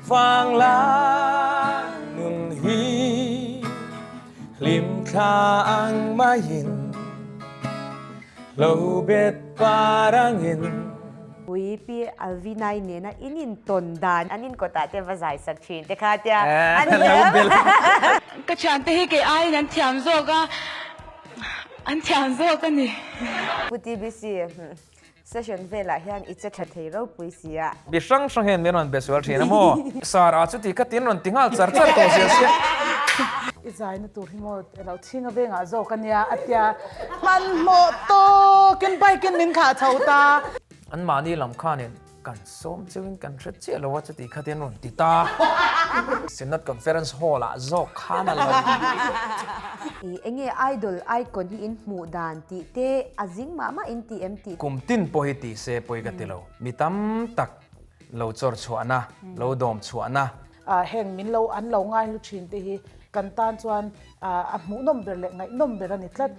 Vang lai nun hi hlim thla ang maiin Lo bet par angin. Pui Pi Alvinai nena in intawn dan an inkawtah te va zai sak thin te kha tia an hliam. Ka thiante hi kei aiin an thiam zawk a, an thiam zawk a ni. Pu TBC, session velah hian i che tha thei ropui si a. Mi hrang hrang hian min rawn be sual thin a maw? Sir a chuti kha tin rawn ti nghal char char tawh sia sia. I zaina tur hi maw elo chhing a vengah zawk a nia a tia hmanhmawh tawkin bike in min thlah chho ta. An mahni lam khanin kan sawm cheuhin kan hre chiah lo a chuti kha tin rawn ti ta. Synod Conference Hall ah zawk khan a lo. I enge idol icon hi in hmuh dan tih te a zing mah mah in ti em tih. Kum tin pawh hi ti se pawi ka ti lo. Mi tam tak lo chawr chhuahna, lo dawm chhuahna. Heng min lo an lo ngaihlu thin te hi kan tan chuan a hmuhnawm ber leh ngaihnawm ber a ni tlat.